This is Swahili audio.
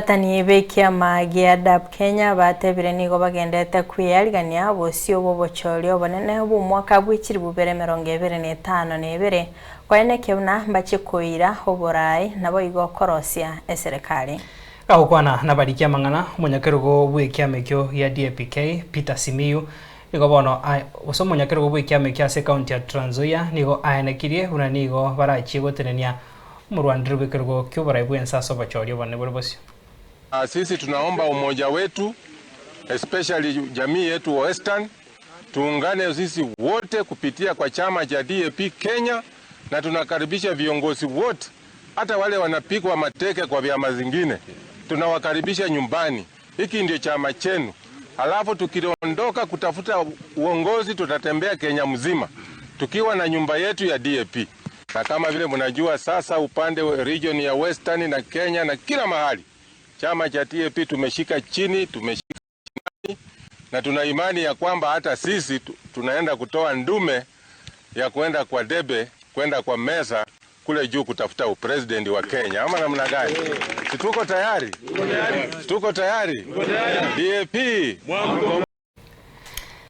Ababwatani b'ekiama gia DAP Kenya batebire nigo bagendete kweyarigania bosio bw'obochori obonene bw'omwaka bwa 2022 koenekia buna mbache koira oborai naboigo korosia eserekari. Gagokwana nabarikia amang'ana omonyakerogo bw'ekiama ekio gia DAPK Peter Simiyu nigo bono gose omonyakerogo bw'ekiama ekio ase ekaunti ya Trans Nzoia nigo aenekirie buna nigo barachie gotenenia omorwandire bw'ekerogo kia oborai bwense ase obochori obonene bore bosio. Sisi tunaomba umoja wetu, especially jamii yetu Western, tuungane sisi wote kupitia kwa chama cha DAP Kenya, na tunakaribisha viongozi wote, hata wale wanapigwa mateke kwa vyama zingine, tunawakaribisha nyumbani. Hiki ndio chama chenu. Alafu tukiondoka kutafuta uongozi, tutatembea Kenya mzima tukiwa na nyumba yetu ya DAP. Na kama vile mnajua sasa, upande wa region ya Western na Kenya na kila mahali, chama cha DAP tumeshika chini, tumeshika chini, na tuna imani ya kwamba hata sisi tunaenda kutoa ndume ya kwenda kwa debe, kwenda kwa meza kule juu kutafuta upresident wa Kenya, ama namna gani? Si tuko tayari? Tuko tayari? DAP.